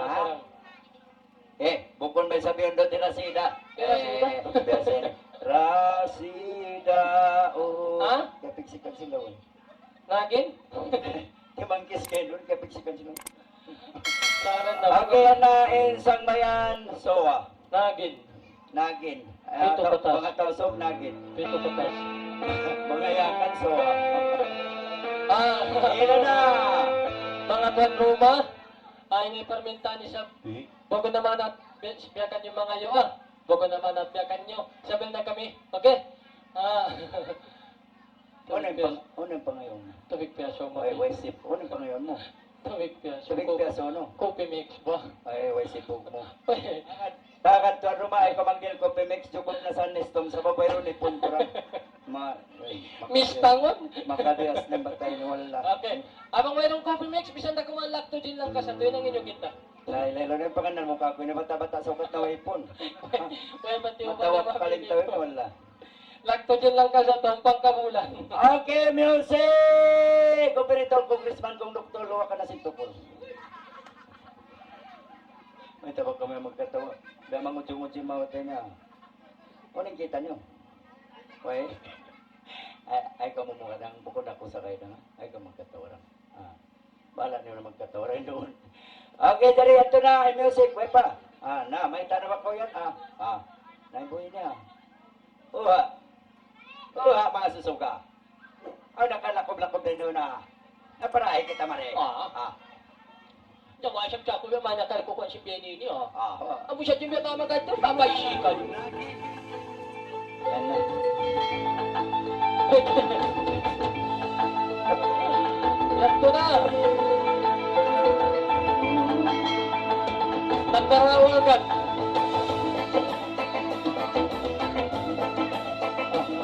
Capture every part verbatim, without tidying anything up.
Ha? Eh, bukun ba isab yan daw ti Rasida? Eh, Rasida. Eh, biasa yan. Rasida, oh. Ha? Kapigsikan sila, uy. Nagin? Timangkis kayu duun, kapigsikan sila. Saran na. Okay, na in Sangmayan, Soa. Nagin. Nagin. Ah, pitu ta-, katas. Manga Tausug, Nagin. Pitu katas. Manga Yakan, Soa. Ah. Ila na. Manga tuan rumah, ah, ini permintaan isab. Di. Bukun na manat, bi-, biyakan niyu mangayu', ah. Bukun na manat, biyakan niyu. Sabil na kami. Okay? Ah. Unu in pang-, unu in pangayu' mu? Tubig piyaso, way, mati. Way sip. Unu in pangayu' mu? Tubig piyaso. Tubig piyaso, no? Coffee mix ba? Ay, way sipug mu. Way. Tagan tuan rumah, ay kamanggil coffee mix, jukut na sa Nestum, sa babai ru ni Puntura. Ma-, ay, makabias. Mistangon? Makabias na batay ni wala. Okay. Amu in wayruun coffee mix, bisan da kuman lactogen lang ka sa tuwi nang inyo kita. Lain, lain, lain, lain, panganan mu kaku', ini bata'-bata', sukat na way ipun. Way, mati, matawa, wala, kalintaw, wala. Lactogen lang ka sa tumpang kabulan. Okay, music! Operator, congressman, kung doktor, luwa ka na sin tukul. May tabak kami magkatawa. Biya' mangudji-ngudji mawat niya. Unu in kita' niyu? Way. Ay, ay, kamu mukha nang bukun aku sa kayo na. Ay, kamu magkatawa lang. Ah. Bahala' niyu na magkatawa rin duun. Okay, dari yadtu na, in music, way pa. Ah, na, mayta' na ba kaw yan? Ah, ah. Na, in buhi niya. Uha. Uha, manga susuga. Ay, nakalakob-lakob na duun na. Naparahi kita mari. Ah. Ah. Jawa siya, siya, kuya, manakal ku kuwan si Benny ini, ah. Ah. Amu siya, Jimmy, tama ka ito, papaisikan. Yan na. Yadtu na. Nagdaraul ka.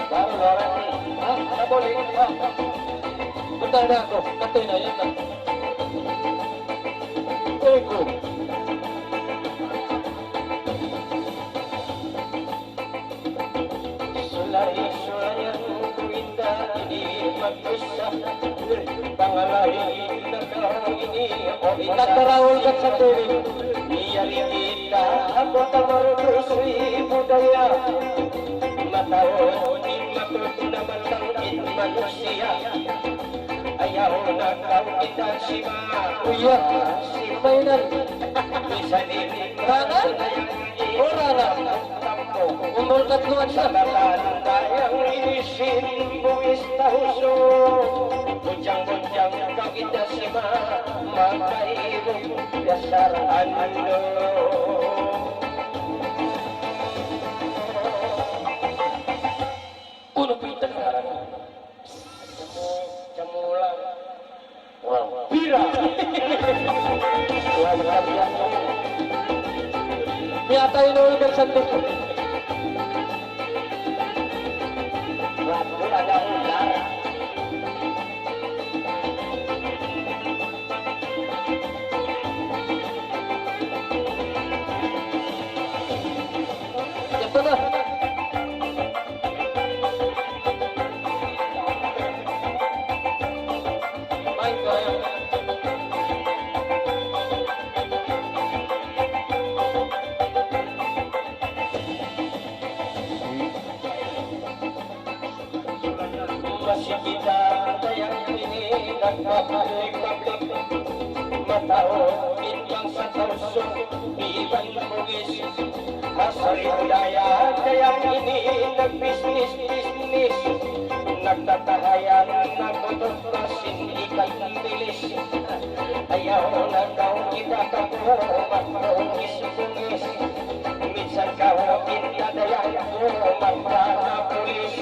Baru lawan ni. Ha? Nabuli. Ha? Bentar na aku. Katoy na, yan na. Uy, ku. Sulay-sulayan ku inda di magdusa. Pangalain na kaw ini, o inda. Nagdaraul ka sa tubig. Miyari kita, aku tamarutus di budaya. Mataud in matud na matangkit manusiya'. Ayaw na kaw kita sima. Uya, simainan. Misan in. Tangan? Ura na. Umbul katluan sa. Dayang ini sin buwis tahusu. Bujang-bujang kaw kita sima. Makaibu dasar andu. Unu pa in tagdaran? Jamu, jamu lang. Wow. Pira. Wow, wow, wow. Miyatay na ulit ang sandok. Wow, wala na ulit. Yadtu na. Main ka. Masi kita dayang ini nagpabalik-balik. Mataud in bangsa Tausug iban Bugis. Ha sari budaya dayang ini nagbisnis-bisnis. Nagtatahayan, nagtutup pa sin ikan bilis. Ayaw na kaw kita kaku' magbungis-bungis. Minsan kaw in dayang ku magpanapulis.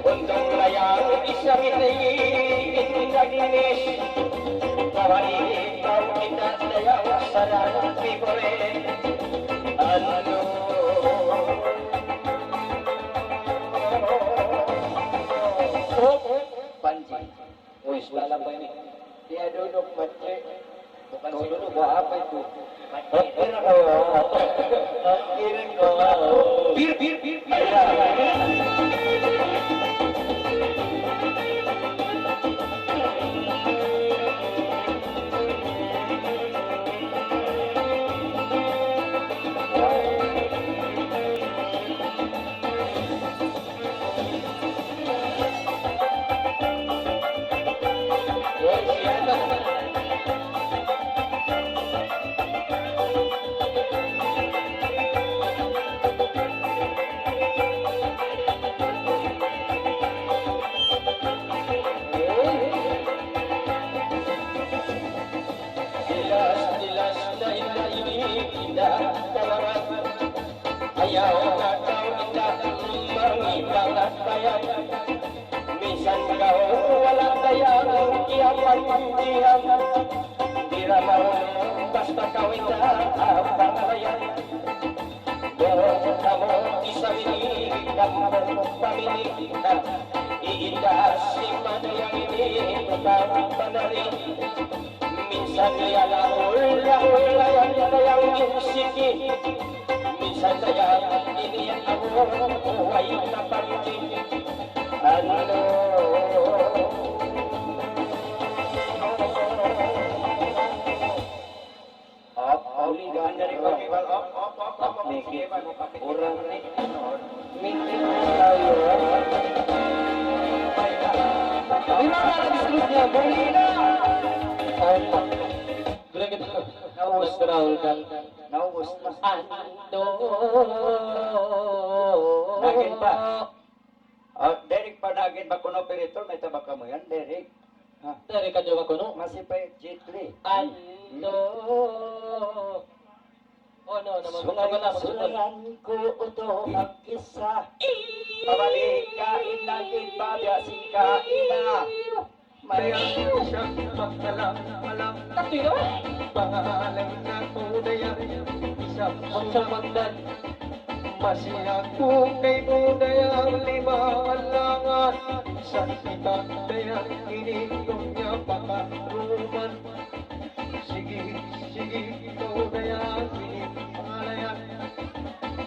Untung na yan isab ini in nagnis. Pawali kaw in dayang sarang pibore. Anu. Panji. Uy, salah pa ini. Dia duduk, Panji. Bukan. Kau duduk buat apa itu? Kira kau. Kira kau. Bir, bir, bir, bir. Iya. Di' ra maunu basta kawin da pangalayan. Bukun amu isab ini kampung pamili. Iinda si Madayang ini tukang panari. Minsan liyalahul-lahul layang, layang in siki. Minsan layang ini amu way kapanji. Anu. Op, op, uli ka dari pag-iwal, op, op, op, op, op, sige, mag-, mag-, urang ni, mikir tayo. Di ba nga nag-exclude niya? Bumili na! Op. Naubos. Natural ka. Naubos na. Ando. Nagin pa. Ah, Derek, panagin ba kunu' operator, mayta' ba kamu yan, Derek? Ha? Derek, kadtu ba kunu'? Masi pa Jet Li. Ando. Oh, no, naman. Sulangan, sulangan ku utu magkisa. Pabalik ka, inagin pa, biya' singka, ina. Maya isab pagkalam-alam. Tapi no? Pangalan na ko Dayang, isab magsamagdan. Masi aku kaymu Dayang lima alangan. Sa' kita Dayang ini dunya pakaruman. Sige, sige, ikaw Dayang ini pangalayan.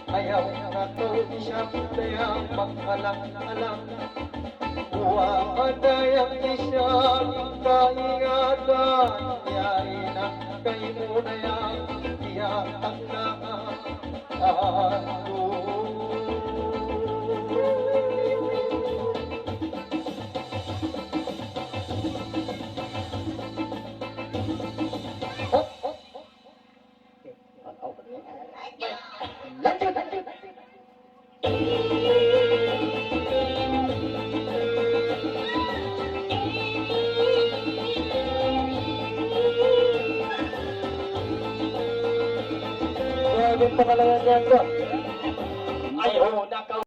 Ayaw na kaw isab Dayang magkalam-alam. Buwaa Dayang isab kaingatan, yari na kaymu Dayang tiyatanglaan. Aduh. Lanjut, lanjut. Grabe ang pangalanan niya, bro. Ayaw na ka-